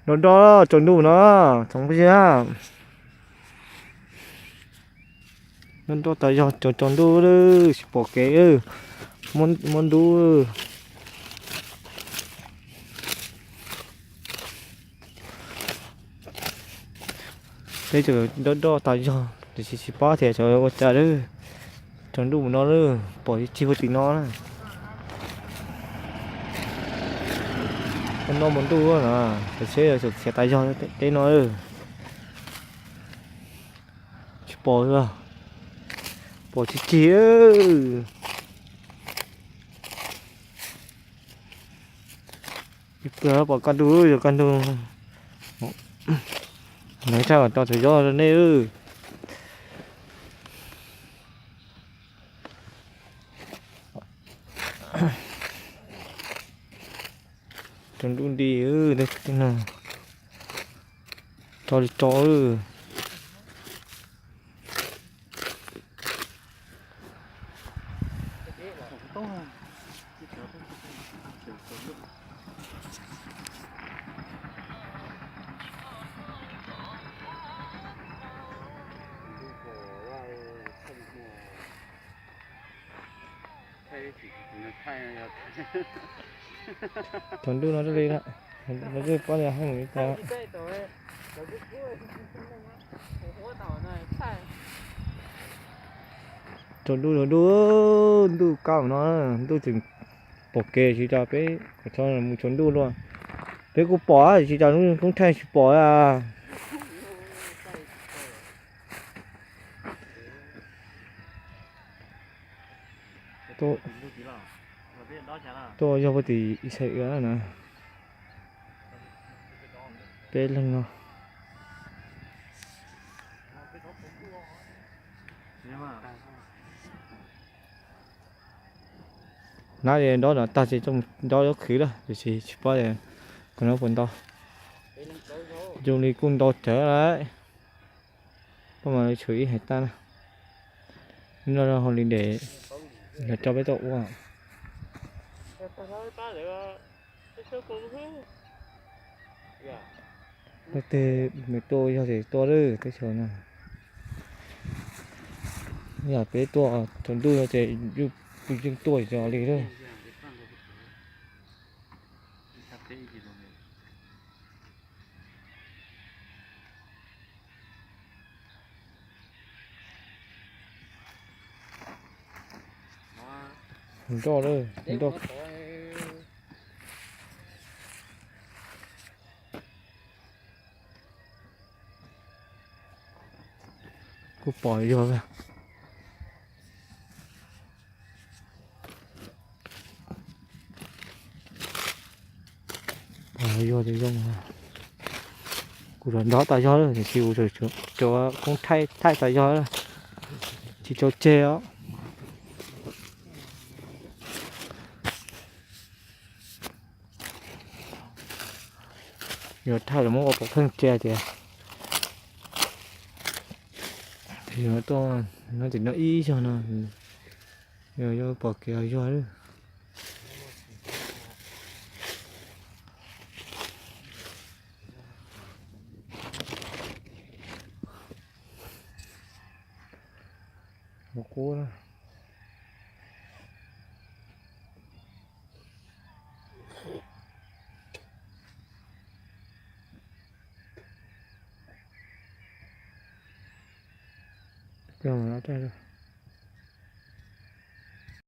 Dob dob tsaus ntuj no, tsoom phooj ywg. Dob dob tas zog tsaus tsaus ntuj, tsis pom kev, muab dub. Teb chaws dob dob tas zog tiam sis tsis paub tias xyov ua cas lawm. Tsaus ntuj mus no lawm, pom tib si puag tim no na. Ua no mus ntuj no, xyov seb yuav khiav tas zog teb no. Tsis pom, pom tib si. Ib pliag pom kaj ntug, yog kaj ntug, nws tshaj kom tso thaum yob rau nej. Tsaus ntuj nti, tso li tso. Tsaus ntuj no li na, lawv twb paub tias heej li cas. Tsaus ntuj, tsaus ntuj, ntuj kaj no, ntuj tseem pom kev tsis tas peb kom tso mus tsaus ntuj luaj. Peb kuj pom tsis tas, lub koob thaij tsis pom a. Tuaj yog puag tim ib xaim ua na, peb leeg no. Nab li nrov no tag ces nrov yuav khwv lawm tiam sis tsis paub kom nrov puas ntau. Zoo li kuj ntau tsawv lawm. Pab mas tshuav ib hais tag na. Ib no holiday, yog coj peb tuaj ua. Leej twg nws tuaj yog ces tuaj lawm teb chaws no. Yog peb tuaj tsaus ntuj no ces kuj yeej tuaj zos li lawm. Nroj lawm, nroj. Kuj pom yog, pom yog ces zoo. Kuv tsuas nrov tas zog lawm tiam sis kuv tsuas koob thaij tas zog, tsis tso tseg os. Yuav thaij los muab ua pov pheej tseg tias, yuav tuaj no tim no ib zaug no, yog pom kev yog. Mus qub na. Coj mus no.